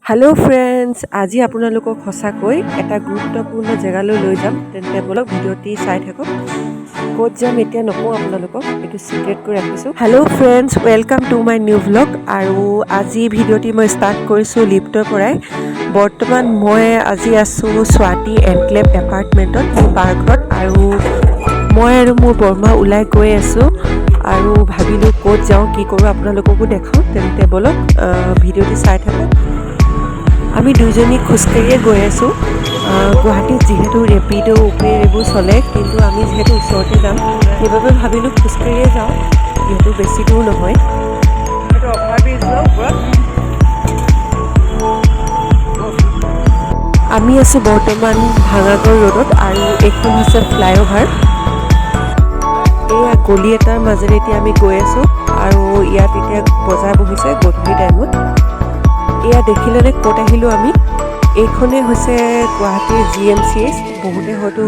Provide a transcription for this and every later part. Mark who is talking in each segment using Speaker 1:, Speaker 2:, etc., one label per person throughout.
Speaker 1: Hello' friends, আজি আপোনালোকক সঁচাকৈ এটা গুৰুত্বপূৰ্ণ জেগালৈ লৈ যাম। তেন্তে ব'লক, ভিডিঅ'টি চাই থাকক। ক'ত যাম এতিয়া নকওঁ আপোনালোকক, এইটো চিক্ৰেট কৰি ৰাখিছোঁ। Hello friends, welcome to my new vlog। আৰু আজি ভিডিঅ'টি মই ষ্টাৰ্ট কৰিছোঁ লিফ্টৰ পৰাই। বৰ্তমান মই আজি আছোঁ স্বাতী এনক্লেভ এপাৰ্টমেণ্টত, মোৰ বাৰ ঘৰত। আৰু মই আৰু মোৰ বৰমা ওলাই গৈ আছোঁ আৰু ভাবিলোঁ ক'ত যাওঁ, কি কৰোঁ, আপোনালোককো দেখাওঁ। তেন্তে ব'লক, ভিডিঅ'টি চাই থাকক। আমি দুইজনী খোজকাঢ়িয়ে গৈ আছোঁ। গুৱাহাটীত যিহেতু ৰেপিড', উবেৰ এইবোৰ চলে, কিন্তু আমি যিহেতু ওচৰতে যাম, সেইবাবে ভাবিলোঁ খোজকাঢ়িয়ে যাওঁ, যিহেতু বেছি দূৰ নহয়।
Speaker 2: এইটো অভাৰ ব্ৰিজ ন ওপৰত।
Speaker 1: আমি আছোঁ বৰ্তমান ভাঙাগড় ৰোডত আৰু এইখন হৈছে ফ্লাইঅভাৰ। এয়া গলি এটাৰ মাজেৰে এতিয়া আমি গৈ আছোঁ আৰু ইয়াত এতিয়া বজাৰ বহিছে গধূলি টাইমত। এয়া দেখিলেনে ক'ত আহিলোঁ আমি? এইখনেই হৈছে গুৱাহাটীৰ জিএমচিএইচ। বহুতে হয়তো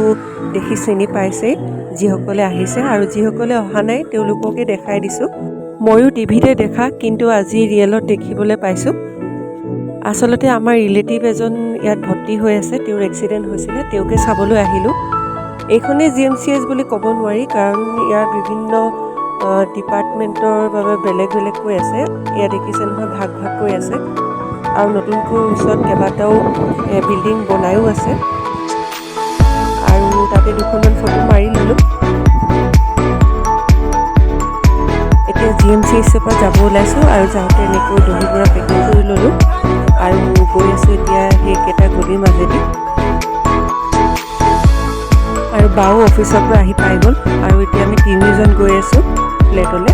Speaker 1: দেখি চিনি পাইছেই, যিসকলে আহিছে, আৰু যিসকলে অহা নাই তেওঁলোককে দেখাই দিছোঁ। ময়ো টিভিতে দেখা, কিন্তু আজি ৰিয়েলত দেখিবলৈ পাইছোঁ। আচলতে আমাৰ ৰিলেটিভ এজন ইয়াত ভৰ্তি হৈ আছে, তেওঁৰ এক্সিডেণ্ট হৈছিলে, তেওঁকে চাবলৈ আহিলোঁ। এইখনেই জিএমচিএইচ বুলি ক'ব নোৱাৰি, কাৰণ ইয়াৰ বিভিন্ন ডিপাৰ্টমেণ্টৰ বাবে বেলেগ বেলেগকৈ আছে। ইয়াত দেখিছে নহয়, ভাগ ভাগকৈ আছে আৰু নতুনকৈ ওচৰত কেইবাটাও বিল্ডিং বনায়ো আছে। আৰু তাতে দুখনমান ফটো মাৰি ল'লোঁ। এতিয়া জিএমচিএইচৰ পৰা যাব ওলাইছোঁ আৰু যাওঁতে এনেকৈ দহি বৰা পেকিং কৰি ল'লোঁ আৰু গৈ আছোঁ এতিয়া সেইকেইটা গলিৰ মাজেদি। আৰু বাও অফিচৰ পৰা আহি পাই গ'ল আৰু এতিয়া আমি তিনিওজন গৈ আছোঁ ফ্লেটলৈ।